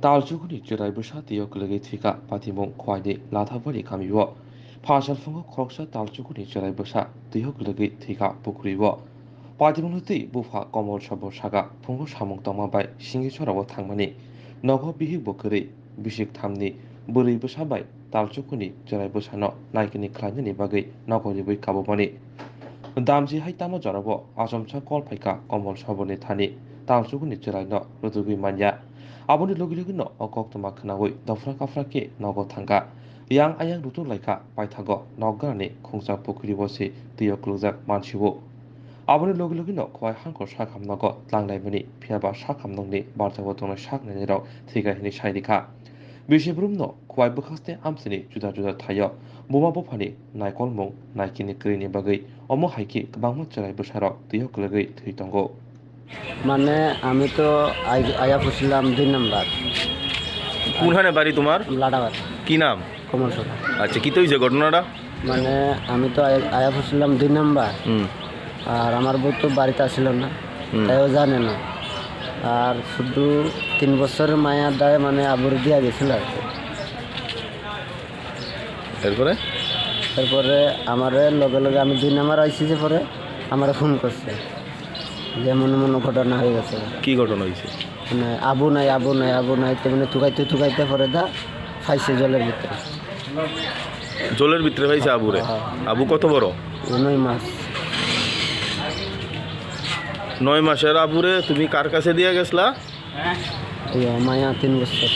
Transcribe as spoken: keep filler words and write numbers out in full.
Talchukuni chwrai bwsa twi o kwlwgwi thwikha patimung Khwaini Lathabari kamio. Phasalphungo khoroksa talchukuni chwrai bwsa twi o kwlwgwi thwikha pukhrio. Patimungni twi bupha Komol Sobo sakha phungo samung tongma bai Singichorao thangmani. Nogo bihikbo kwrwi, bisik thamni bwrwi bwsa bai talchukuni chwrai bwsano naikini khlainani bagwi nogo riwi kabumani. Damji hai tamo jorabo achomsa kol phaikha Komol Soboni thani talchukuni chwraino rwtugwi manya. Aboni logi logino o koktwma khnaui dofra kaphra khe nogo thangkha. Yang ayang rutuk laikha paithago nokgarani khungsa pukhrio se twi o kwlwkjak mansio. Aboni logi logino Khwai hangkor sakham nogo tlanglaimani, phiyaba sakham nokni barjao tongnai sak nainai rok thwikha hwnwi sai rikha. Bisi brumno Khwai bwkhaste amchini juda juda thaio buma buphani naikolmung naikini kwrwini bagwi omo hai khe kwbangma chwrai bwsarok twi o kwlwgwi thwi tongo. মানে আমি তো আই- আয়া পড়ছিলাম দুই নাম্বার। কোনখানে বাড়ি তোমার? লাটাবাদ। কি নাম? কমল সরকার। আচ্ছা, কি তো হয়েছে ঘটনাটা? মানে আমি তো আয়া- আয়া পড়ছিলাম দুই নাম্বার। হুম। আর আমার বউ তো বাড়িতে আসিল না। হুম। তাইও জানে না। আর শুধু তিন বছরের মায়া দায় মানে আবুর দিয়া গেছিল আর কি। এরপরে? তারপরে আমারে লগে লগে আমি দুই নাম্বার আইসি যে পরে আমারে ফোন করছে যে এমন এমন ঘটনা হয়ে গেছে। কি ঘটনা হয়েছে? মানে আবু নাই, আবু নাই, আবু নাই, তো মানে তুকাইতে তুকাইতে পরে দা ফাইসে জলের ভিতরে। জলের ভিতরে ফাইসে আবুরে? হ্যাঁ। আবু কত বড়? নয় মাস। নয় মাসের আবুরে তুমি কার কাছে দিয়ে গেছলা? ইয়া, মায়া তিন বছর।